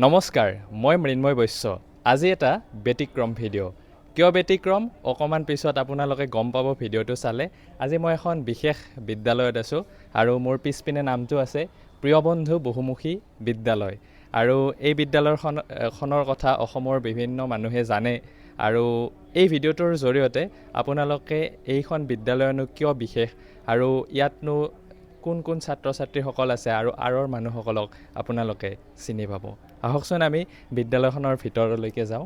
নমস্কাৰ, মই মৃন্ময় বৈশ্য। আজি এটা ব্যতিক্ৰম ভিডিঅ'। কিয় ব্যতিক্ৰম অকণমান পিছত আপোনালোকে গম পাব ভিডিঅ'টো চালে। আজি মই এখন বিশেষ বিদ্যালয়ত আছোঁ আৰু মোৰ পিছপিনে নামটো আছে প্ৰিয়বন্ধু বহুমুখী বিদ্যালয়। আৰু এই বিদ্যালয়খন খনৰ কথা অসমৰ বিভিন্ন মানুহে জানে আৰু এই ভিডিঅ'টোৰ জৰিয়তে আপোনালোকে এইখন বিদ্যালয়নো কিয় বিশেষ আৰু ইয়াতনো কোন কোন ছাত্ৰ ছাত্ৰীসকল আছে আৰু আঁৰৰ মানুহসকলক আপোনালোকে চিনি পাব। আহকচোন আমি বিদ্যালয়খনৰ ভিতৰলৈকে যাওঁ।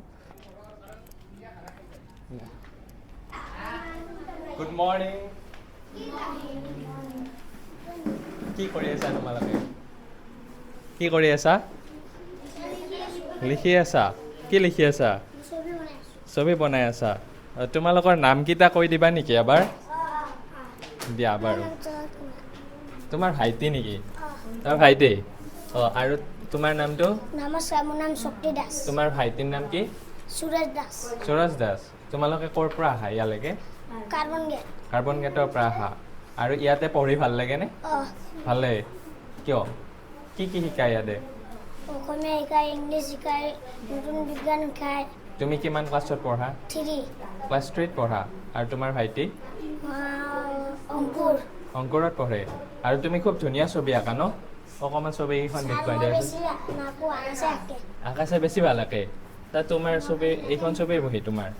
Good morning. কি কৰি আছা তোমালোকে? কি কৰি আছা? লিখি আছা? কি লিখি আছা? ছবি বনাই আছা। তোমালোকৰ নামকেইটা কৈ দিবা নেকি এবাৰ? দিয়া বাৰু। তোমাৰ ভাইটি নেকি? তোমাৰ ভাইটি। অঁ, আৰু তোমাৰ নামটো? নমস্কাৰ, মোৰ নাম শক্তি দাস। তোমাৰ ভাইটিৰ নাম কি? সুৰজ দাস। সুৰজ দাস। তোমালোকে ক'ৰ পৰা আহা ইয়ালৈকে? Carbon gate. কাৰ্বন গেটৰ পৰা আহা। আৰু ইয়াতে পঢ়ি ভাল লাগেনে? অঁ। ভাল লাগে। কিয়? কি কি শিকায় ইয়াতে? অসমীয়া শিকায়, ইংলিছ শিকায়, নতুন বিজ্ঞান শিকায়। তুমি কিমান ক্লাছত পঢ়া? 3। ক্লাছ 3ত পঢ়া। আৰু তোমাৰ ভাইটি? অংকুৰ। অংকুৰত পঢ়ে। আৰু তুমি খুব ধুনীয়া ছবি আঁকা ন? অকণমান ছবি কেইখন দেখুৱাই দিয়াচোন। আকাশে বেছি ভাল আঁকে। তা তোমাৰ ছবি, এইখন ছবি বহি তোমাৰ,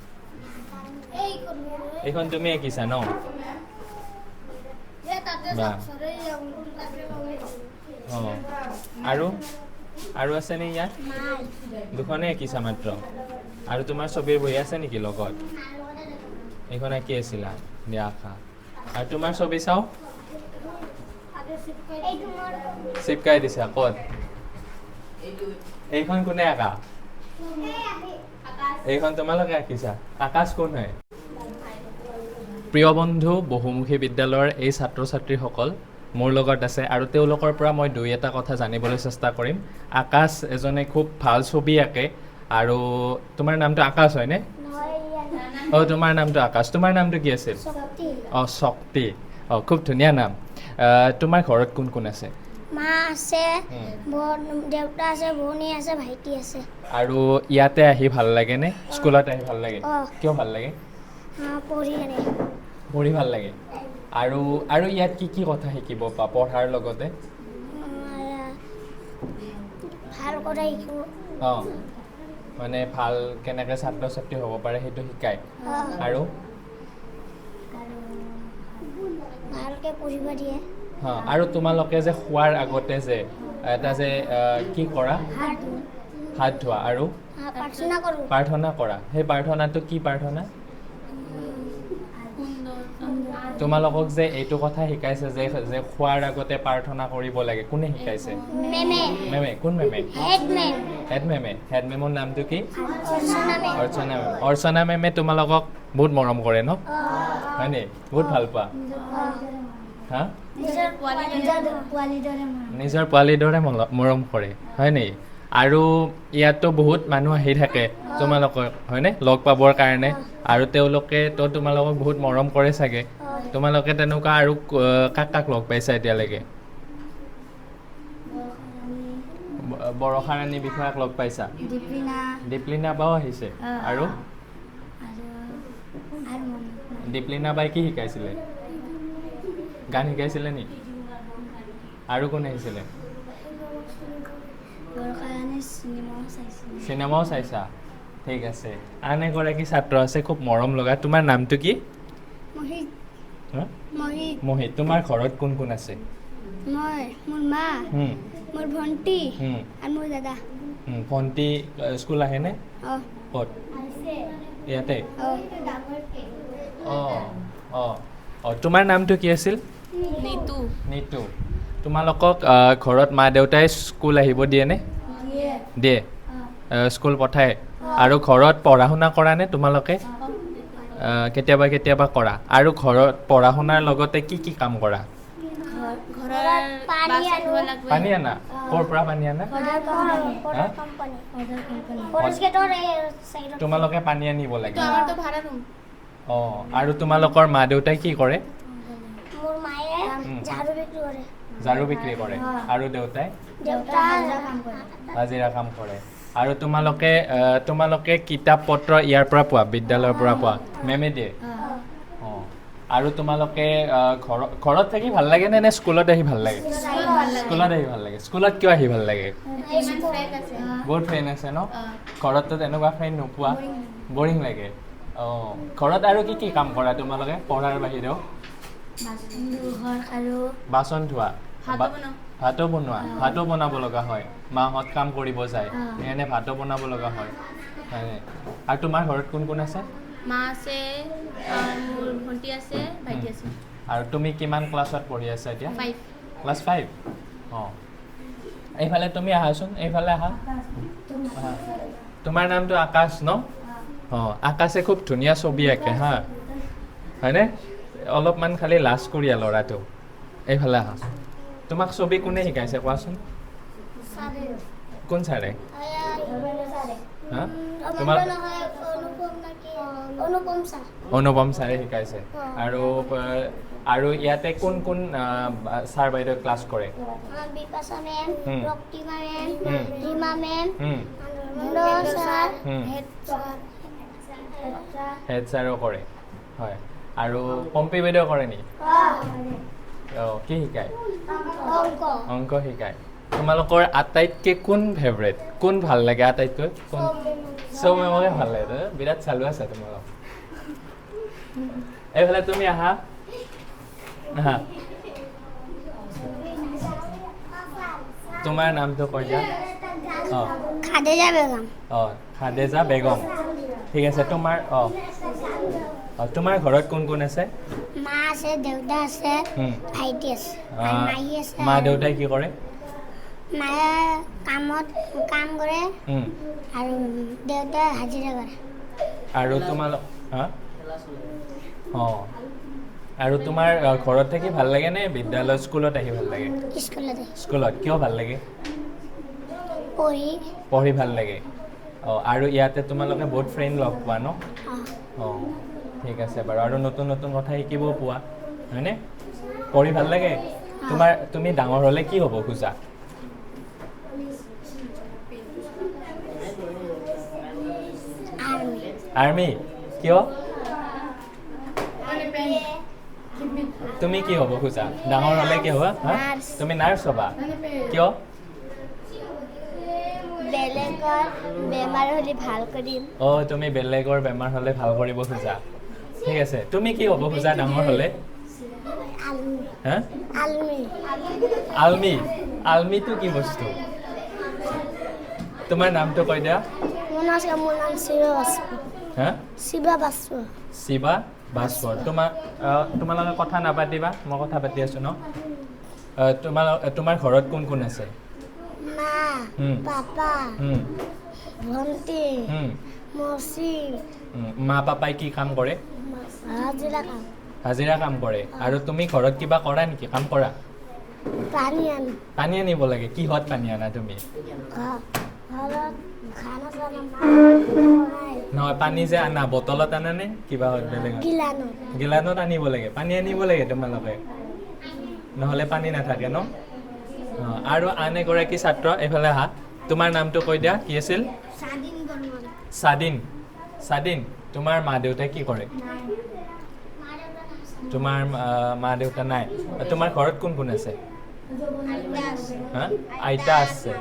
এইখন তুমি আঁকিছা ন? অঁ। আৰু আৰু আছেনে ইয়াত? দুখনে আঁকিছা মাত্ৰ। আৰু তোমাৰ ছবিৰ বহি আছে নেকি লগত? এইখন আঁকি আছিলা, দিয়া আঁকা। আৰু তোমাৰ ছবি চাওঁ। চিপকাই দিছা ক'ত? এইখন কোনে আঁকা? এইখন তোমালোকে আঁকিছা। আকাশ কোন হয়? প্ৰিয়বন্ধু বহুমুখী বিদ্যালয়ৰ এই ছাত্ৰ ছাত্ৰীসকল মোৰ লগত আছে আৰু তেওঁলোকৰ পৰা মই দুই এটা কথা জানিবলৈ চেষ্টা কৰিম। আকাশ এজনে খুব ভাল ছবি আঁকে। আৰু তোমাৰ নামটো আকাশ হয়নে? অঁ, তোমাৰ নামটো আকাশ। তোমাৰ নামটো কি আছিল? অঁ, শক্তি। অঁ, খুব ধুনীয়া নাম। তোমাৰ ঘৰত কোন কোন আছে? মা আছে, দেউতা আছে, ভনী আছে, ভাইটি আছে। আৰু ইয়াতে আহি ভাল লাগেনে? স্কুলত আহি ভাল লাগে? কিয় ভাল লাগে? পঢ়ি কেনে। পঢ়ি ভাল লাগে। আৰু আৰু ইয়াত কি কি কথা শিকিব পা পঢ়াৰ লগতে? ভাল কথা শিকোঁ। অঁ, মানে ভাল কেনেকৈ ছাত্ৰ ছাত্ৰী হ'ব পাৰে সেইটো শিকায়। আৰু ভালকৈ পঢ়িব দিয়ে। আৰু তোমালোকে যে খোৱাৰ আগতে যে এটা যে কি কৰা? হাত ধোৱা আৰু প্ৰাৰ্থনা কৰা। সেই প্ৰাৰ্থনাটো কি প্ৰাৰ্থনা? তোমালোকক যে এইটো কথা শিকাইছে যে যে খোৱাৰ আগতে প্ৰাৰ্থনা কৰিব লাগে, কোনে শিকাইছে? মেমে। কোন মেমে? হেড মেমে। হেড মেমৰ নামটো কি? অৰ্চনা মেম। অৰ্চনা মেমে তোমালোকক বহুত মৰম কৰে ন? হয়নে? বহুত ভাল পোৱা? হা, নিজৰ পোৱালিৰ দৰে মৰম কৰে, হয় নেকি? আৰু ইয়াতো বহুত মানুহ আহি থাকে তোমালোকক, হয়নে, লগ পাবৰ কাৰণে। আৰু তেওঁলোকে তো তোমালোকক বহুত মৰম কৰে চাগে। তোমালোকে তেনেকুৱা আৰু কাক কাক লগ পাইছা এতিয়ালৈকে? বৰষা ৰাণী বিষয়াক লগ পাইছা? দীপলিনা বাও আহিছে। আৰু দীপলিনা বাই কি শিকাইছিলে? গান শিকাইছিলে নি? আৰু কোন আহিছিলে? চিনেমাও চাইছা। ঠিক আছে। আন এগৰাকী ছাত্ৰ আছে খুব মৰম লগা। তোমাৰ নামটো কি? মোহিত। তোমাৰ ঘৰত কোন কোন আছে? মই, মোৰ মা, মোৰ ভণ্টি আৰু মোৰ দাদা। ভণ্টি স্কুল আহেনে? ক'ত? ইয়াতে? অঁ অঁ অঁ। তোমাৰ নামটো কি আছিল? নিতু। নিতু। তোমালোকক ঘৰত মা দেউতাই স্কুল আহিব দিয়েনে? দিয়ে। স্কুল পঠায়। আৰু ঘৰত পঢ়া শুনা কৰা নে তোমালোকে? কেতিয়াবা কেতিয়াবা কৰা। আৰু ঘৰত পঢ়া শুনাৰ লগতে কি কি কাম কৰা? পানী আনা। ক'ৰ পৰা পানী আনা? তোমালোকে পানী আনিব লাগে? অঁ। আৰু তোমালোকৰ মা দেউতাই কি কৰে? ঝাৰু বিক্ৰী কৰে। আৰু দেউতাই? দেউতা হাজিৰা কাম কৰে। আৰু তোমালোকে কিতাপ পত্ৰ ইয়াৰ পৰা পোৱা, বিদ্যালয়ৰ পৰা পোৱা? মেমে দিয়ে? অঁ। আৰু তোমালোকে ঘৰত থাকি ভাল লাগে নে স্কুলত আহি ভাল লাগে? স্কুলত আহি ভাল লাগে। স্কুলত কিয় আহি ভাল লাগে? বহুত ফ্ৰেণ্ড আছে ন? ঘৰততো তেনেকুৱা ফ্ৰেণ্ড নোপোৱা, বৰিং লাগে। অঁ, ঘৰত আৰু কি কি কাম কৰা তোমালোকে পঢ়াৰ বাহিৰেও? বাচন ধোৱা, ভাতো বনোৱা? ভাতো বনাব লগা হয়, মাহঁত কাম কৰিব যায়, সেইকাৰণে ভাতো বনাব লগা হয়, হয়নে? আৰু তোমাৰ ঘৰত কোন কোন আছে? মা আছে, মোৰ ভণ্টি আছে, ভাইটি আছে। আৰু তুমি কিমান ক্লাছত পঢ়ি আছা এতিয়া? 5। ক্লাছ 5। অঁ, এইফালে তুমি আহাচোন, এইফালে আহা। তোমাৰ নামটো আকাশ ন? অঁ, আকাশে খুব ধুনীয়া ছবি আঁকে হা, হয়নে? অলপমান খালি লাজ কৰিয়া ল'ৰাটো। এইফালে আহা। তোমাক ছবি কোনে শিকাইছে কোৱাচোন? কোন ছাৰে? হা, তোমাৰ অনুপম ছাৰে শিকাইছে। আৰু আৰু ইয়াতে কোন কোন ছাৰ বাইদেউ ক্লাছ কৰে? হেড ছাৰো কৰে, হয়। আৰু পম্পী বাইদেউ কৰে নেকি? অঁ, কি শিকায়? অংক শিকায়। তোমালোকৰ আটাইতকৈ কোন ফেভৰেট, কোন ভাল লাগে আটাইতকৈ? কোন? চব মেমকে ভাল লাগে। বিৰাট চালু আছে তোমালোক। এইফালে তুমি আহা, আহা। তোমাৰ নামটো কৈ দিয়া। অঁ, খাদেজা বেগম। অঁ, খাদেজা বেগম, ঠিক আছে। তোমাৰ অঁ, তোমাৰ ঘৰত কোন কোন আছে? মা আছে, দেউতা আছে, ভাইটি আছে, মাহী আছে। মা দেউতাই কি কৰে? মায়ে কামত কাম কৰে আৰু দেউতাই হাজিৰা কৰে। আৰু তোমালোক অঁ, আৰু তোমাৰ ঘৰত থাকি ভাল লাগে নে বিদ্যালয় স্কুলত আহি ভাল লাগে? স্কুলত। স্কুলত কিয় ভাল লাগে? পঢ়ি। পঢ়ি ভাল লাগে। অঁ, আৰু ইয়াতে তোমালোকে বহুত ফ্ৰেণ্ড লগ পোৱা ন? অঁ, ঠিক আছে বাৰু। আৰু নতুন নতুন কথা শিকিবও পোৱা, হয়নে? পঢ়ি ভাল লাগে। তুমি ডাঙৰ হ'লে কি হ'ব খোজা? আৰ্মি। কিয়? তুমি কি হ'ব খোজা ডাঙৰ হ'লে? কি হ'বা? তুমি নাৰ্ছ হ'বা। কিয়? বেলেগৰ বেমাৰ হ'লে ভাল কৰিম। অঁ, তুমি বেলেগৰ বেমাৰ হ'লে ভাল কৰিব খোজা, ঠিক আছে। তুমি কি হ'ব খোজা ডাঙৰ হ'লে? হা, আলমি। আলমিটো কি বস্তু? তোমাৰ নামটো কৈ দিয়া। মোৰ নাম শিৱা বাস্প। হা, শিৱা বাস্প। শিৱা বাস্প। তোমালোকে কথা নাপাতিবা, মই কথা পাতি আছো ন। তোমাৰ ঘৰত কোন কোন আছে? মা, পাপা, ভণ্টি, মচি। মা পাপাই কি কাম কৰে? হাজিৰা কাম। হাজিৰা কাম কৰে। আৰু তুমি ঘৰত কিবা কৰা নেকি? কাম কৰা? পানী আনো। পানী আনিব লাগে। কিহত পানী আনা তুমি? নহয়, পানী যে আনা বটলত আনা নে কিবা বেলেগ? গিলানত আনিব লাগে। পানী আনিব লাগে তোমালোকে, নহ'লে পানী নাথাকে ন। আৰু আন এগৰাকী ছাত্ৰ এইফালে আহা। তোমাৰ নামটো কৈ দিয়া, কি আছিল? স্বাধীন। স্বাধীন, তোমাৰ মা দেউতাই কি কৰে? তোমাৰ মা দেউতা নাই। তোমাৰ ঘৰত কোন কোন আছে? হা, আইতা আছে।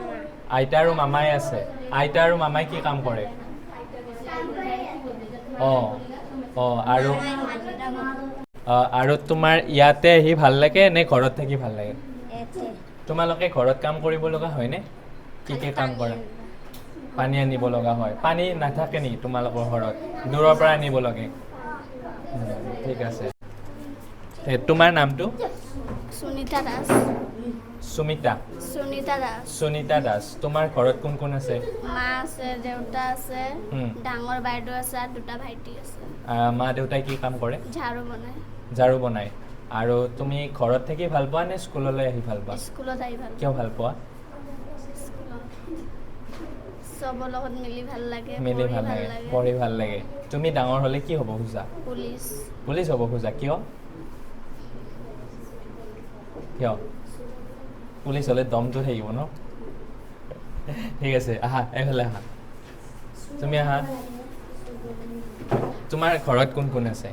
আইতা আৰু মামাই আছে। আইতা আৰু মামাই কি কাম কৰে? অঁ অঁ। আৰু আৰু তোমাৰ ইয়াতে আহি ভাল লাগে নে ঘৰত থাকি ভাল লাগে? তোমালোকে ঘৰত কাম কৰিব লগা হয়নে? কি কি কাম কৰা? পানী আনিব লগা হয়। পানী নাথাকে নেকি তোমালোকৰ ঘৰত? দূৰৰ পৰা আনিব লাগে। ঠিক আছে। তোমাৰ নামটো? সুনিতা দাস। সুমিতা? সুনিতা দাস। সুনিতা দাস। তোমাৰ ঘৰত কোন কোন আছে? মা আছে, দেউতা আছে, ডাঙৰ বাইদেউ আছে আৰু দুটা ভাইটি আছে। মা দেউতাই কি কাম কৰে? ঝাৰু বনায়। ঝাৰু বনায়। আৰু তুমি ঘৰত থাকি ভাল পোৱা নে স্কুললৈ আহি ভাল পোৱা? স্কুলত আহি ভাল। কিয় ভাল পোৱা? চবৰ লগত মিলি ভাল লাগে। মিলি ভাল লাগে, পঢ়ি ভাল লাগে। তুমি ডাঙৰ হ'লে কি হ'ব খোজা? পুলিচ। পুলিচ হ'ব খোজা। কিয়? কিয়? পুলিচ হ'লে দমটো থাকিব ন? ঠিক আছে, আহা, এইফালে আহা, তুমি আহা। তোমাৰ ঘৰত কোন কোন আছে?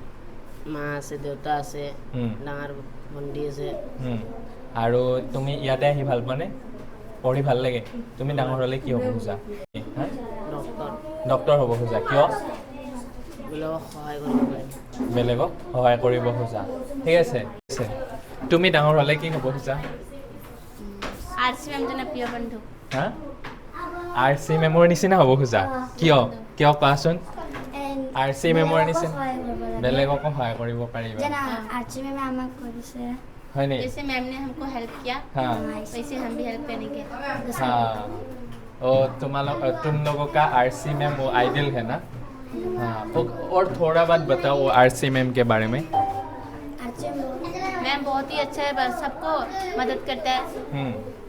মা আছে, দেউতা আছে, ডাঙৰ ভণ্টি আছে। আৰু তুমি ইয়াতে আহি ভাল পোৱানে? পঢ়ি ভাল লাগে? তুমি ডাঙৰ হ'লে কি হ'ব খোজা? হা? ডক্টৰ। ডক্টৰ হ'ব খোজা, কিয়? বেলেগক সহায় কৰিব পাৰিম। বেলেগক সহায় কৰিব খোজা, ঠিক আছে। আছে। তুমি ডাঙৰ হ'লে কি হ'ব খোজা? আৰ চি মেম যেনে প্ৰিয় বন্ধু। হা, আৰ চি মেমৰ নিচিনা হ'ব খোজা? কিয়, কিয় কোৱাচোন? আৰ চি মেমৰ নিচিনা বেলেগকো সহায় কৰিব পাৰিবা। জানা, আৰ্চি মেমে আমাক কৰিছে। হয় নেকি? जैसे मैम ने हमको हेल्प किया, हाँ वैसे हम भी हेल्प करेंगे। हाँ, ओ तुम्हारा, तुम लोगों का आरसी मैम वो आइडल है ना? हाँ, और थोड़ा बात बताओ वो आरसी मैम के बारे में। आर्ची मैम बहुत ही अच्छा है, बस सबको मदद करता है।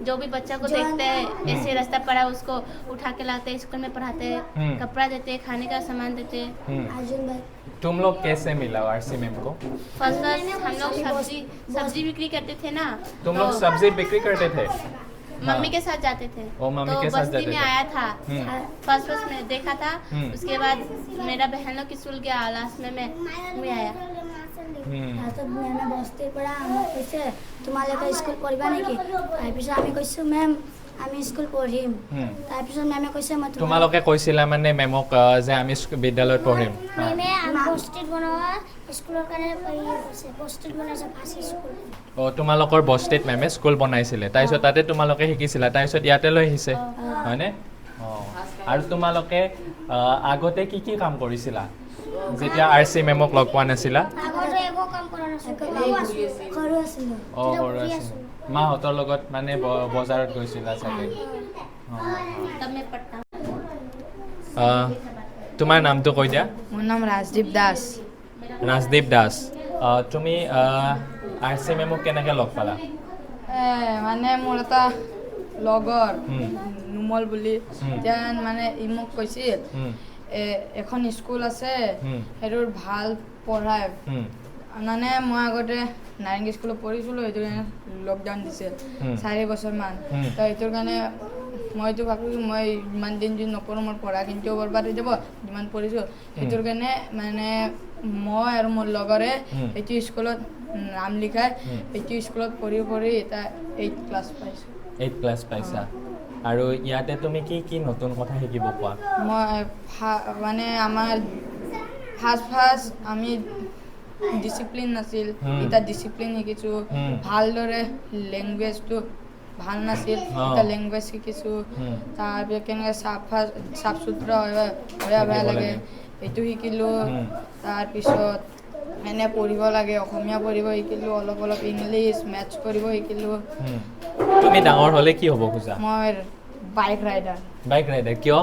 जो भी बच्चा को देखते हैं ऐसे रास्ता पड़ा, उसको उठा के लाते हैं, स्कूल में पढ़ाते हैं, कपड़ा देते हैं, खाने का सामान देते हैं। अर्जुन भाई। तुम लोग कैसे मिला आरसी मैम को? फर्स्ट फर्स्ट हम लोग सब्जी सब्जी बिक्री करते थे ना। तुम लोग तो सब्जी बिक्री करते थे? मम्मी के साथ जाते थे। ओ, मम्मी तो के साथ बस्ती जाते में थे। आया था। फर्स्ट फर्स्ट में देखा था। उसके बाद मेरा बहन लोग स्कूल गया, लास्ट में मैं आया। তাৰপিছত মেমে বস্তিৰ পৰা আমাক কৈছে, তোমালোকে স্কুল পঢ়িবা নেকি? তাৰপিছত আমি কৈছোঁ, মেম, আমি স্কুল পঢ়িম। তাৰপিছত মেমে কৈছে, মই তোমালোকে কৈছিলা মানে মেমক যে আমি বিদ্যালয়ত পঢ়িম? হা। মেমে বস্তিত বনোৱা স্কুলৰ কাৰণে কৰিছে, বস্তিত বনাইছে ফাৰ্ষ্ট স্কুল। অ, তোমালোকৰ বস্তিত মেমে স্কুল বনাইছিলে, তাৰপিছত তাতে তোমালোকে শিকিছিলা, তাৰপিছত ইয়াতে লৈ আহিছে, হয়নে? অঁ, আৰু তোমালোকে আগতে কি কি কাম কৰিছিলা যেতিয়া আৰ চি মেমক লগ পোৱা নাছিলা? আগতে একো কাম কৰা নাছিলোঁ, সৰু আছিলোঁ। অঁ, সৰু আছিলা, মাহঁতৰ লগত মানে বজাৰত গৈছিলা চাগে। तब मैं पढ़ता हूँ। অঁ, তোমাৰ নামটো কৈ দিয়া। মোৰ নাম ৰাজদীপ দাস। ৰাজদীপ দাস। তুমি আৰ চি মেমক কেনেকৈ লগ পালা? মানে মোৰ এটা লগৰ নুমল বুলি, এতিয়া মানে ই মোক কৈছিল, এখন স্কুল আছে, সেইটোৰ ভাল পঢ়ায়। মানে মই আগতে নাৰেংগী স্কুলত পঢ়িছিলোঁ, সেইটো কাৰণে লকডাউন দিছিল 4 বছৰমান। তো সেইটোৰ কাৰণে মইতো ভাবিছোঁ, মই ইমান দিন যদি নপঢ়োঁ, মোৰ পঢ়া কিন্তু বৰবাদ হৈ যাব, যিমান পঢ়িছোঁ। সেইটোৰ কাৰণে মানে মই আৰু মোৰ লগৰে এইটো স্কুলত নাম লিখাই এইটো স্কুলত পঢ়ি পঢ়ি এতিয়া এইট ক্লাছ পাইছোঁ। এইট ক্লাছ পাইছা। আৰু ইয়াতে তুমি কি কি নতুন কথা শিকিব পোৱা? মই মানে আমাৰ ফাৰ্ষ্ট ফাৰ্ষ্ট আমি ডিচিপ্লিন নাছিল, এতিয়া ডিচিপ্লিন শিকিছোঁ। ভালদৰে লেংগুৱেজটো ভাল নাছিল, এতিয়া লেংগুৱেজ শিকিছোঁ। তাৰপিছত কেনেকৈ চাফা চাফ চুতৰা হয় বেয়া থাকিব লাগে, লাগে। সেইটো শিকিলোঁ। তাৰপিছত এনে পঢ়িব লাগে, অসমীয়া পঢ়িব শিকিলোঁ অলপ অলপ, ইংলিছ, মেথছ কৰিব শিকিলোঁ। তুমি ডাঙৰ হ'লে কি হ'ব খোজা? মই বাইক ৰাইডাৰ। বাইক ৰাইডাৰ, কিয়?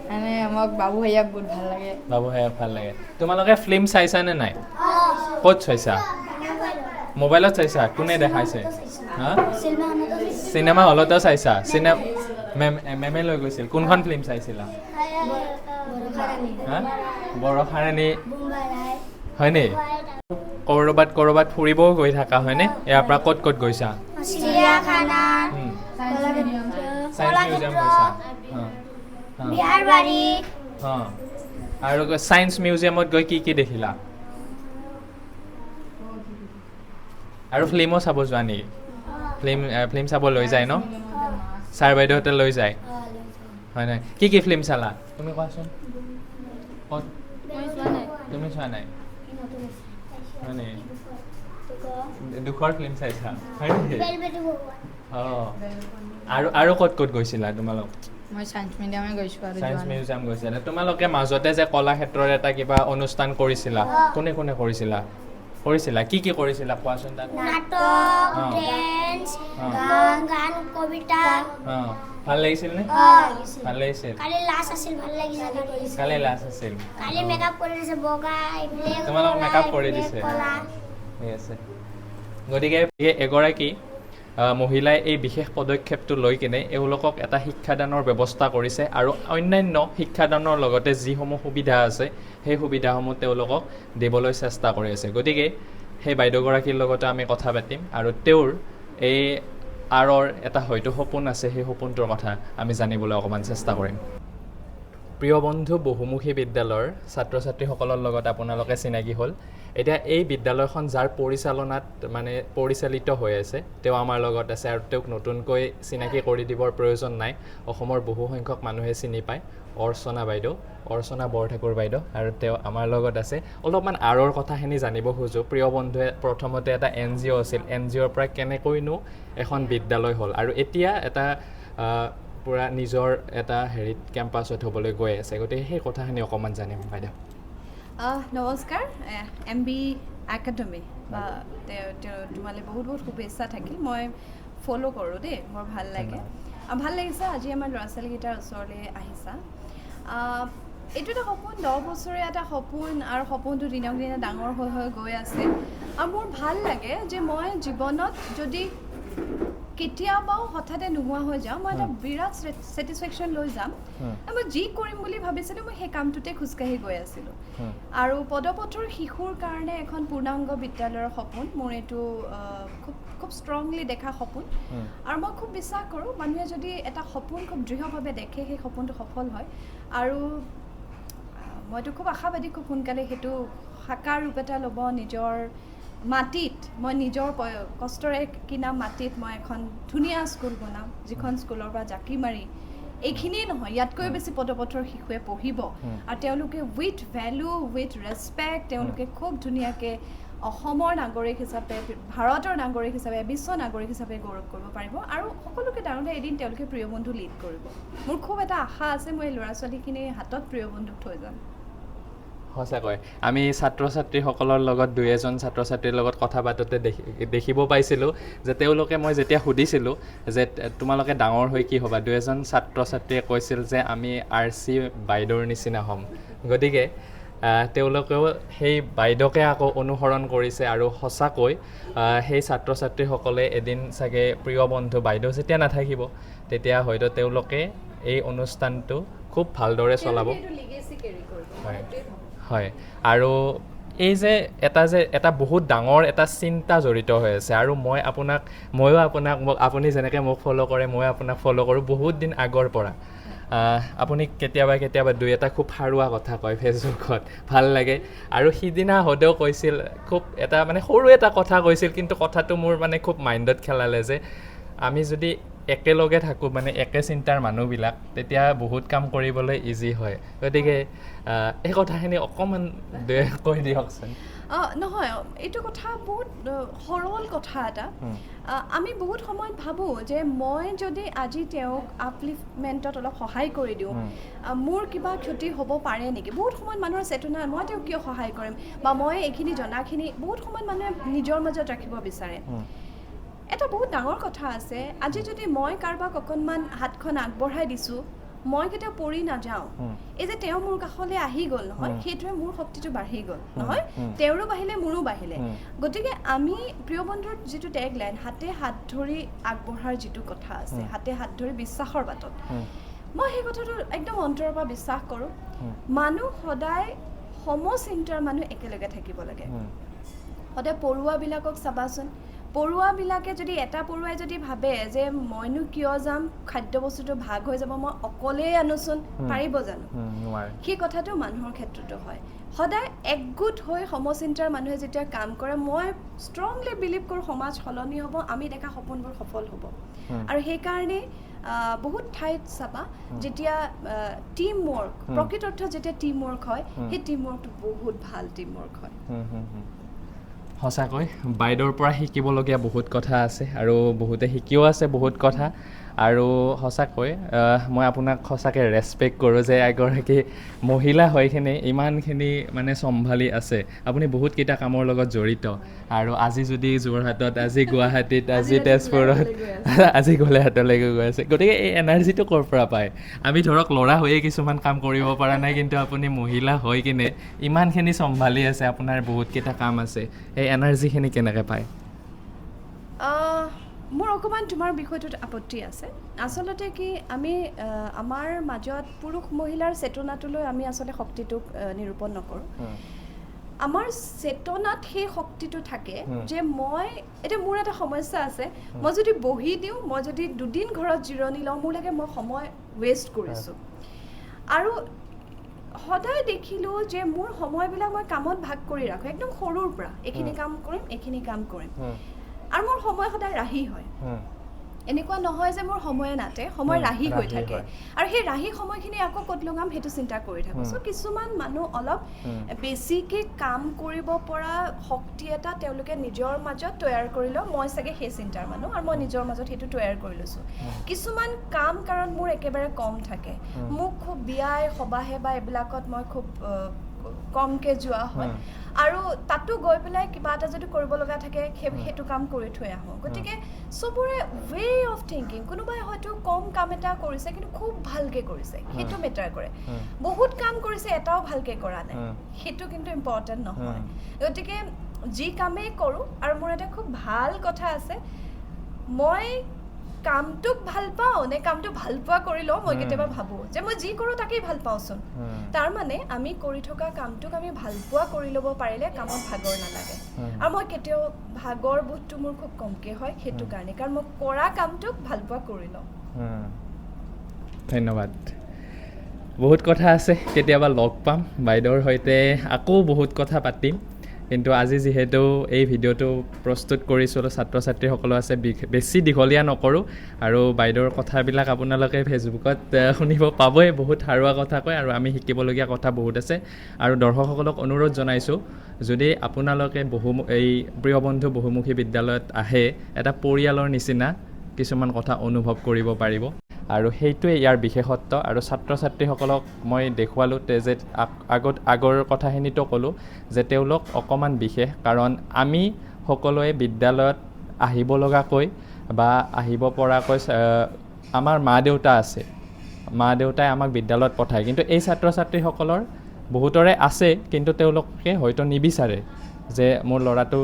মানে মোক বাবু ভাইয়াক বহুত ভাল লাগে। বাবু ভাইয়াক ভাল লাগে। তোমালোকে ফিল্ম চাইছানে নাই? ক'ত চাইছা? মোবাইলত চাইছা? কোনে দেখাইছে? হা, চিনেমা হলতো চাইছা? মেম, মেমে লৈ গৈছিল? কোনখন ফিল্ম চাইছিলা? হা, বৰষা ৰাণী, হয়নে? ক'ৰবাত ক'ৰবাত ফুৰিবও গৈ থাকা, হয়নে? ইয়াৰ পৰা ক'ত ক'ত গৈছা? চিৰিয়াখানা। চায়েন্স মিউজিয়াম গৈছা? বিহাৰবাৰী। অঁ, আৰু চায়েন্স মিউজিয়ামত গৈ কি কি দেখিলা? আৰু ফিল্মো চাব যোৱা নেকি? ফিল্ম, ফিল্ম চাব লৈ যায় ন? ছাৰ বাইদেউহঁতে লৈ যায়, হয় নাই? কি কি ফিল্ম চালা তুমি কোৱাচোন? ক'ত? মই চোৱা নাই। তুমি চোৱা নাই, হয় নেকি? দুখৰ ফিল্ম চাইছা, হয় নেকি? অঁ, আৰু ক'ত ক'ত গৈছিলা তোমালোক? মই চায়েন্স মিউজিয়ামে গৈছোঁ আৰু চায়েন্স যোৱা নাই। মিউজিয়াম গৈছিলা। তোমালোকে মাজতে যে কলাক্ষেত্ৰৰ এটা কিবা অনুষ্ঠান কৰিছিলা, কোনে কোনে কৰিছিলা? কৰিছিলা, কি কি কৰিছিলা কোৱাচোন তাত? নাটক, ডেন্স, গান, গান, কবিতা। অঁ, ভাল লাগিছিল নে? ভাল লাগিছিল। কালি লাষ্ট আছিল, ভাল লাগিছিল। কালি লাষ্ট আছিল। কালি মেকআপ কৰি দিছে, বগা এইবিলাক। তোমালোক মেকআপ কৰি দিছে। ঠিক আছে। গতিকে এই এগৰাকী মহিলাই এই বিশেষ পদক্ষেপটো লৈ কিনে এওঁলোকক এটা শিক্ষাদানৰ ব্যৱস্থা কৰিছে আৰু অন্যান্য শিক্ষাদানৰ লগতে যিসমূহ সুবিধা আছে, সেই সুবিধাসমূহ তেওঁলোকক দিবলৈ চেষ্টা কৰি আছে। গতিকে সেই বাইদেউগৰাকীৰ লগতে আমি কথা পাতিম আৰু তেওঁৰ এই আঁৰৰ এটা হয়তো সপোন আছে, সেই সপোনটোৰ কথা আমি জানিবলৈ অকণমান চেষ্টা কৰিম। প্ৰিয় বন্ধু বহুমুখী বিদ্যালয়ৰ ছাত্ৰ ছাত্ৰীসকলৰ লগত আপোনালোকে চিনাকি হ'ল। এতিয়া এই বিদ্যালয়খন যাৰ পৰিচালনাত মানে পৰিচালিত হৈ আছে তেওঁ আমাৰ লগত আছে আৰু তেওঁক নতুনকৈ চিনাকি কৰি দিবৰ প্ৰয়োজন নাই, অসমৰ বহুসংখ্যক মানুহে চিনি পায়। অৰ্চনা বাইদেউ, অৰ্চনা বৰঠাকুৰ বাইদেউ, আৰু তেওঁ আমাৰ লগত আছে। অলপমান আঁৰৰ কথাখিনি জানিব খোজোঁ। প্ৰিয় বন্ধুৱে প্ৰথমতে এটা NGO আছিল, NGOৰ পৰা কেনেকৈনো এখন বিদ্যালয় হ'ল আৰু এতিয়া এটা পূৰা নিজৰ এটা হেৰিত কেম্পাছত হ'বলৈ গৈ আছে, গতিকে সেই কথাখিনি অকণমান জানিম বাইদেউ। নমস্কাৰ, MB academy বা তোমালৈ বহুত বহুত শুভেচ্ছা থাকিল। মই ফ'ল' কৰোঁ দেই, বৰ ভাল লাগে আৰু ভাল লাগিছে আজি আমাৰ ল'ৰা ছোৱালীকেইটাৰ ওচৰলৈ আহিছা। এইটো এটা সপোন, 10 বছৰীয়া এটা সপোন আৰু সপোনটো দিনক দিনে ডাঙৰ হৈ হৈ গৈ আছে। আৰু মোৰ ভাল লাগে যে মই জীৱনত যদি কেতিয়াবাও হঠাতে নোহোৱা হৈ যাওঁ, মই এটা বিৰাট ছেটিছফেকশ্যন লৈ যাম। মই যি কৰিম বুলি ভাবিছিলোঁ মই সেই কামটোতে খোজকাঢ়ি গৈ আছিলোঁ। আৰু পদপথৰ শিশুৰ কাৰণে এখন পূৰ্ণাংগ বিদ্যালয়ৰ সপোন মোৰ, এইটো খুব খুব ষ্ট্ৰংলি দেখা সপোন। আৰু মই খুব বিশ্বাস কৰোঁ মানুহে যদি এটা সপোন খুব দৃঢ়ভাৱে দেখে সেই সপোনটো সফল হয়। আৰু মইতো খুব আশাবাদী খুব সোনকালে সেইটো সাকাৰ ৰূপ এটা ল'ব। নিজৰ মাটিত, মই নিজৰ কষ্টৰে কিনা মাটিত মই এখন ধুনীয়া স্কুল বনাম, যিখন স্কুলৰ পৰা জাকি মাৰি এইখিনিয়ে নহয় ইয়াতকৈও বেছি পদপথৰ শিশুৱে পঢ়িব আৰু তেওঁলোকে উইথ ভেলু, উইথ ৰেচপেক্ট তেওঁলোকে খুব ধুনীয়াকৈ অসমৰ নাগৰিক হিচাপে, ভাৰতৰ নাগৰিক হিচাপে, বিশ্ব নাগৰিক হিচাপে গৌৰৱ কৰিব পাৰিব। আৰু সকলোকে ডাঙৰ এদিন তেওঁলোকে প্ৰিয় বন্ধু লিড কৰিব। মোৰ খুব এটা আশা আছে, মই এই ল'ৰা ছোৱালীখিনিৰ হাতত প্ৰিয় বন্ধুক থৈ যাম। সঁচাকৈ আমি ছাত্ৰ ছাত্ৰীসকলৰ লগত, দুই এজন ছাত্ৰ ছাত্ৰীৰ লগত কথা পাতোঁতে দেখিব পাইছিলোঁ যে তেওঁলোকে, মই যেতিয়া সুধিছিলোঁ যে তোমালোকে ডাঙৰ হৈ কি হ'বা, দুই এজন ছাত্ৰ ছাত্ৰীয়ে কৈছিল যে আমি RC বাইদেউৰ নিচিনা হ'ম। গতিকে তেওঁলোকেও সেই বাইদেউকে আকৌ অনুসৰণ কৰিছে আৰু সঁচাকৈ সেই ছাত্ৰ ছাত্ৰীসকলে এদিন চাগে প্ৰিয় বন্ধু বাইদেউ যেতিয়া নাথাকিব তেতিয়া হয়তো তেওঁলোকে এই অনুষ্ঠানটো খুব ভালদৰে চলাব। হয় হয়। আৰু এই যে এটা বহুত ডাঙৰ এটা চিন্তা জড়িত হৈ আছে। আৰু ময়ো আপোনাক, আপুনি যেনেকৈ মোক ফ'ল' কৰে ময়ো আপোনাক ফ'ল' কৰোঁ বহুত দিন আগৰ পৰা। আপুনি কেতিয়াবা কেতিয়াবা দুই এটা খুব সাৰুৱা কথা কয় ফেচবুকত, ভাল লাগে। আৰু সিদিনা হদেও কৈছিল, খুব এটা মানে সৰু এটা কথা কৈছিল, কিন্তু কথাটো মোৰ মানে খুব মাইণ্ডত খেলালে যে আমি যদি একেলগে থাকোঁ, মানে একে চিন্তাৰ মানুহবিলাক, তেতিয়া বহুত কাম কৰিবলৈ ইজি হয়। গতিকে এই কথাখিনি অকণমান কৈ দিয়কচোন। নহয়, এইটো কথা বহুত সৰল কথা এটা। আমি বহুত সময়ত ভাবোঁ যে মই যদি আজি তেওঁক আপলিফমেণ্টত অলপ সহায় কৰি দিওঁ মোৰ কিবা ক্ষতি হ'ব পাৰে নেকি। বহুত সময়ত মানুহৰ চেতনা, মই তেওঁক কিয় সহায় কৰিম বা মই এইখিনি জনাখিনি বহুত সময়ত মানুহে নিজৰ মাজত ৰাখিব বিচাৰে। এটা বহুত ডাঙৰ কথা আছে, আজি যদি মই কাৰোবাক অকণমান হাতখন আগবঢ়াই দিছোঁ, মই কেতিয়াও পৰি নাযাওঁ। এই যে তেওঁ মোৰ কাষলৈ আহি গ'ল নহয়, সেইটোৱে মোৰ শক্তিটো বাঢ়ি গ'ল নহয়, তেওঁৰো বাঢ়িলে মোৰো বাঢ়িলে। গতিকে আমি প্ৰিয় বন্ধুৰ যিটো টেগ লাইন, হাতে হাত ধৰি আগবঢ়াৰ যিটো কথা আছে, হাতে হাত ধৰি বিশ্বাসৰ বাটত, মই সেই কথাটো একদম অন্তৰৰ পৰা বিশ্বাস কৰোঁ। মানুহ সদায় সমচিন্তাৰ মানুহ একেলগে থাকিব লাগে। সদায় পৰুৱাবিলাকক চাবাচোন, পৰুৱাবিলাকে যদি এটা পৰুৱাই যদি ভাবে যে মইনো কিয় যাম, খাদ্য বস্তুটো ভাগ হৈ যাব, মই অকলেই আনোচোন, পাৰিব জানো? সেই কথাটো মানুহৰ ক্ষেত্ৰতো হয়। সদায় একগোট হৈ সমচিন্তাৰ মানুহে যেতিয়া কাম কৰে, মই ষ্ট্ৰংলি বিলিভ কৰোঁ সমাজ সলনি হ'ব, আমি দেখা সপোনবোৰ সফল হ'ব। আৰু সেইকাৰণেই বহুত ঠাইত চাবা যেতিয়া টীম ৱৰ্ক, প্ৰকৃত অৰ্থত যেতিয়া টীম ৱৰ্ক হয়, সেই টীম ৱৰ্কটো বহুত ভাল টীম ৱৰ্ক হয়। সঁচাকৈ বাইদেউৰ পৰা শিকিবলগীয়া বহুত কথা আছে আৰু বহুতে শিকিও আছে বহুত কথা। আৰু সঁচাকৈ মই আপোনাক সঁচাকৈ ৰেচপেক্ট কৰোঁ যে এগৰাকী মহিলা হৈ কিনে ইমানখিনি মানে চম্ভালি আছে। আপুনি বহুতকেইটা কামৰ লগত জড়িত আৰু আজি যদি যোৰহাটত, আজি গুৱাহাটীত, আজি তেজপুৰত, আজি গোলাঘাটলৈকে গৈ আছে। গতিকে এই এনাৰ্জিটো ক'ৰ পৰা পায়? আমি ধৰক ল'ৰা হৈয়ে কিছুমান কাম কৰিব পৰা নাই, কিন্তু আপুনি মহিলা হৈ কিনে ইমানখিনি চম্ভালি আছে, আপোনাৰ বহুতকেইটা কাম আছে, এই এনাৰ্জিখিনি কেনেকৈ পায়? মোৰ অকণমান তোমাৰ বিষয়টোত আপত্তি আছে। আচলতে কি, আমি আমাৰ মাজত পুৰুষ মহিলাৰ চেতনাটোলৈ আমি আচলতে শক্তিটোক নিৰূপণ নকৰোঁ। আমাৰ চেতনাত সেই শক্তিটো থাকে যে মই এতিয়া মোৰ এটা সমস্যা আছে, মই যদি বহি দিওঁ, মই যদি দুদিন ঘৰত জিৰণি লওঁ, মোৰ লাগে মই সময় ৱেষ্ট কৰিছোঁ। আৰু সদায় দেখিলোঁ যে মোৰ সময়বিলাক মই কামত ভাগ কৰি ৰাখোঁ একদম সৰুৰ পৰা, এইখিনি কাম কৰিম, এইখিনি কাম কৰিম, আৰু মোৰ সময় সদায় ৰাহি হয়। এনেকুৱা নহয় যে মোৰ সময়ে নাটে, সময় ৰাহি হৈ থাকে, আৰু সেই ৰাহি সময়খিনি আকৌ ক'ত লগাম সেইটো চিন্তা কৰি থাকোঁ। চ' কিছুমান মানুহ অলপ বেছিকৈ কাম কৰিব পৰা শক্তি এটা তেওঁলোকে নিজৰ মাজত তৈয়াৰ কৰি লয়। মই চাগে সেই চিন্তাৰ মানুহ আৰু মই নিজৰ মাজত সেইটো তৈয়াৰ কৰি লৈছোঁ। কিছুমান কাম কাৰণ মোৰ একেবাৰে কম থাকে, মোক খুব বিয়াই সবাহে বা এইবিলাকত মই খুব কমকৈ যোৱা হয়, আৰু তাতো গৈ পেলাই কিবা এটা যদি কৰিব লগা থাকে সেইটো কাম কৰি থৈ আহোঁ। গতিকে চবৰে ৱে অফ থিংকিং, কোনোবাই হয়তো কম কাম এটা কৰিছে কিন্তু খুব ভালকৈ কৰিছে, সেইটো মেটাৰ কৰে। বহুত কাম কৰিছে এটাও ভালকৈ কৰা নাই, সেইটো কিন্তু ইম্পৰ্টেণ্ট নহয়। গতিকে যি কামেই কৰোঁ, আৰু মোৰ এটা খুব ভাল কথা আছে, মই কামটোক ভাল পাওঁ নে কামটো ভাল পোৱা কৰি লওঁ, মই কেতিয়াবা ভাবোঁ যে মই যি কৰোঁ তাকেই ভাল পাওঁচোন। তাৰমানে আমি কৰি থকা কামটোক আমি ভাল পোৱা কৰি ল'ব পাৰিলে কামত ভাগৰ নালাগে। আৰু মই কেতিয়াও ভাগৰ বোধটো মোৰ খুব কমকৈ হয় সেইটো কাৰণে, কাৰণ মই কৰা কামটোক ভাল পোৱা কৰি লওঁ। ধন্যবাদ। বহুত কথা আছে, কেতিয়াবা লগ পাম বাইদেউৰ সৈতে, আকৌ বহুত কথা পাতিম। কিন্তু আজি যিহেতু এই ভিডিঅ'টো প্ৰস্তুত কৰিছিলোঁ, ছাত্ৰ ছাত্ৰীসকলো আছে, বেছি দীঘলীয়া নকৰোঁ। আৰু বাইদেউৰ কথাবিলাক আপোনালোকে ফেচবুকত শুনিব পাবই, বহুত সাৰুৱা কথা কয় আৰু আমি শিকিবলগীয়া কথা বহুত আছে। আৰু দৰ্শকসকলক অনুৰোধ জনাইছোঁ, যদি আপোনালোকে এই প্ৰিয়বন্ধু বহুমুখী বিদ্যালয়ত আহে, এটা পৰিয়ালৰ নিচিনা কিছুমান কথা অনুভৱ কৰিব পাৰিব, আৰু সেইটোৱে ইয়াৰ বিশেষত্ব। আৰু ছাত্ৰ ছাত্ৰীসকলক মই দেখুৱালোঁ যে আগৰ কথাখিনিতো ক'লোঁ যে তেওঁলোক অকণমান বিশেষ, কাৰণ আমি সকলোৱে বিদ্যালয়ত আহিব লগাকৈ বা আহিব পৰাকৈ আমাৰ মা দেউতা আছে, মা দেউতাই আমাক বিদ্যালয়ত পঠায়। কিন্তু এই ছাত্ৰ ছাত্ৰীসকলৰ বহুতৰে আছে, কিন্তু তেওঁলোকে হয়তো নিবিচাৰে যে মোৰ ল'ৰাটো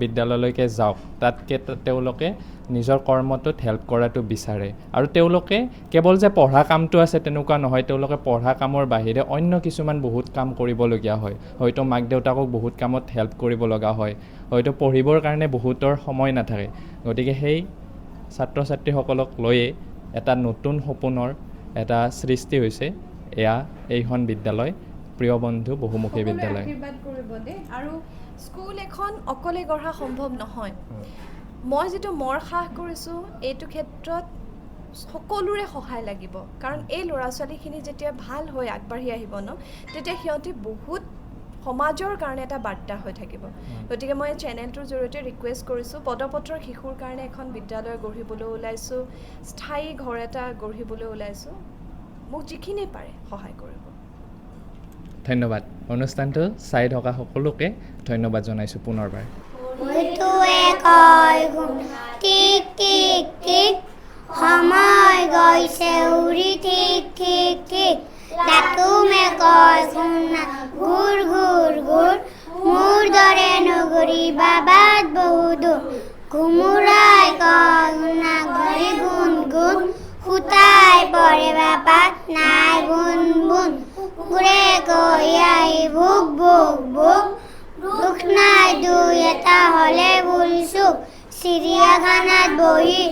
বিদ্যালয়লৈকে যাওক, তাতকৈ তেওঁলোকে নিজৰ কৰ্মটোত হেল্প কৰাটো বিচাৰে। আৰু তেওঁলোকে কেৱল যে পঢ়া কামটো আছে তেনেকুৱা নহয়, তেওঁলোকে পঢ়া কামৰ বাহিৰে অন্য কিছুমান বহুত কাম কৰিবলগীয়া হয়। হয়তো মাক দেউতাকক বহুত কামত হেল্প কৰিব লগা হয়, হয়তো পঢ়িবৰ কাৰণে বহুতৰ সময় নাথাকে। গতিকে সেই ছাত্ৰ ছাত্ৰীসকলক লৈয়ে এটা নতুন সপোনৰ এটা সৃষ্টি হৈছে এয়া এইখন বিদ্যালয়, প্ৰিয়বন্ধু বহুমুখী বিদ্যালয়। আশীৰ্বাদ কৰিব দেই। আৰু স্কুল এখন অকলে গঢ়া সম্ভৱ নহয়। মই যিটো মৰসাহ কৰিছোঁ এইটো ক্ষেত্ৰত সকলোৰে সহায় লাগিব, কাৰণ এই ল'ৰা ছোৱালীখিনি যেতিয়া ভাল হৈ আগবাঢ়ি আহিব ন, তেতিয়া সিহঁতি বহুত সমাজৰ কাৰণে এটা বাৰ্তা হৈ থাকিব। গতিকে মই চেনেলটোৰ জৰিয়তে ৰিকুৱেষ্ট কৰিছোঁ, পদপথৰ শিশুৰ কাৰণে এখন বিদ্যালয় গঢ়িবলৈ ওলাইছোঁ, স্থায়ী ঘৰ এটা গঢ়িবলৈ ওলাইছোঁ, মোক যিখিনি পাৰে সহায় কৰিব। ধন্যবাদ। অনুষ্ঠানটো চাই থকা সকলোকে ধন্যবাদ জনাইছোঁ পুনৰবাৰ। টিক টিক টিক, সময় গৈছে উৰি, ঠিক ঠিক ঠিক, লাটুমে কয় শুনা, ঘূৰ ঘূৰ ঘূৰ, মোৰ দৰে নগৰী বাট বহু দূৰ, ঘুমুৰাই কয় শুনা, ঘড়ী গুণ গুণ, সূতাই পৰে বাপাত নাই বুন বুন, কুকুৰে কৈ আহি ভোক ভোক ভোক, দুখ নাই দুই এটা হ'লে ভুল চুক, চিৰিয়াখানাত বহি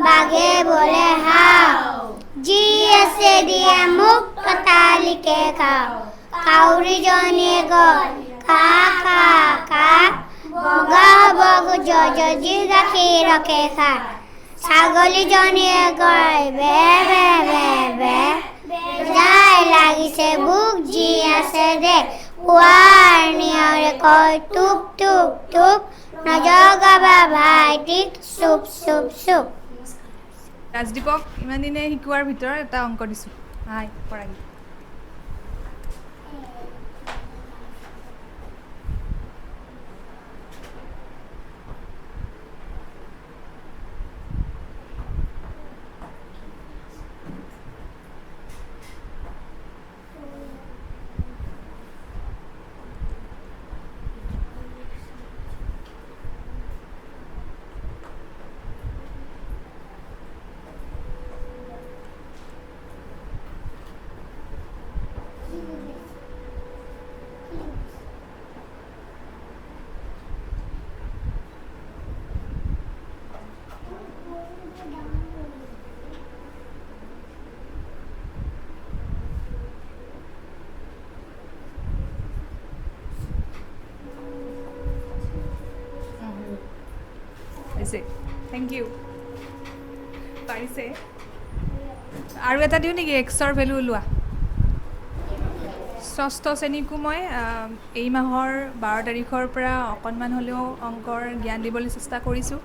বাঘে বোলে হাও, যি আছে দিয়া মোক ততালিকে খাওঁ, কাউৰীজনীয়ে কয় খা খা খা, বগা হ'ব যদি গাখীৰকে খা, ছাগলীজনীয়ে কয় বে বে বে বে, যাই লাগিছে বুক যি আছে দে, পুৱাৰ নিয়ৰে কয় টোপ টোপ টোপ, নজগাবা ভাইটিক চুপ চুপ চুপ। ৰাজদীপক ইমান দিনে শিকোৱাৰ ভিতৰত এটা অংক দিছোঁ, হাই পঢ়াবি। পাৰিছে, thank U, পাৰিছে। আৰু এটা দিওঁ নেকি? এক্সৰ ভেলু ওলোৱা। ষষ্ঠ শ্ৰেণীকো মই এই মাহৰ 12 তাৰিখৰ পৰা অকণমান হ'লেও অংকৰ জ্ঞান দিবলৈ চেষ্টা কৰিছোঁ।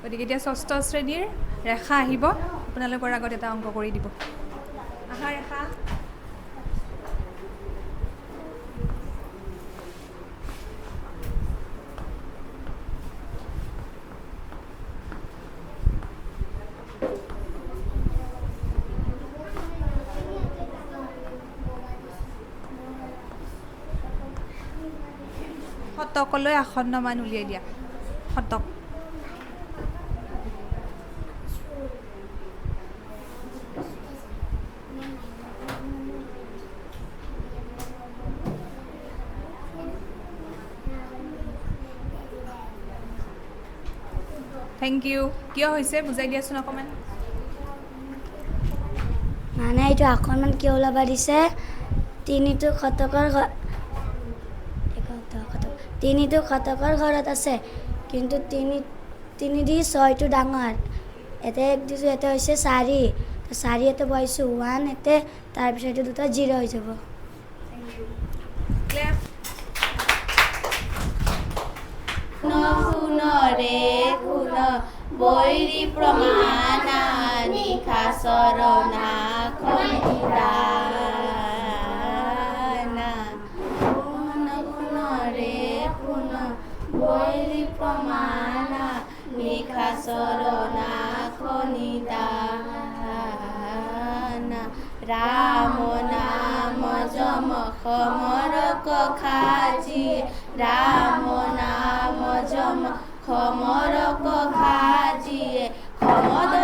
গতিকে এতিয়া ষষ্ঠ শ্ৰেণীৰ ৰেখা আহিব, আপোনালোকৰ আগত এটা অংক কৰি দিব। আহা ৰেখা। শতকলৈ আসন্ন মান উলিয়াই দিয়া। শতক। Thank you. কিয় হৈছে বুজাই দিয়াচোন অকণমান। মানে এইটো অকণমান কিয় ওলাব দিছে, তিনিটো শতকৰ তিনিটো শতকৰ ঘৰত আছে, কিন্তু তিনি দি 6টো ডাঙৰ, ইয়াতে 1 দিছোঁ, ইয়াতে হৈছে 4, 4 ইয়াতে বহাইছোঁ 1 ইয়াতে, তাৰপিছত এইটো দুটা 0 হৈ যাব। শুনৰে শুন বৈৰী প্ৰমাণা নিশা চৰণা খনিদানা। শুন শুনৰে শুন বৈৰী প্ৰমাণা নিশা চৰণা খনিদানা। ৰাম নাম যম খমৰ কখাজি, ৰাম নাম যম খমৰ কখাজিয়ে খমদ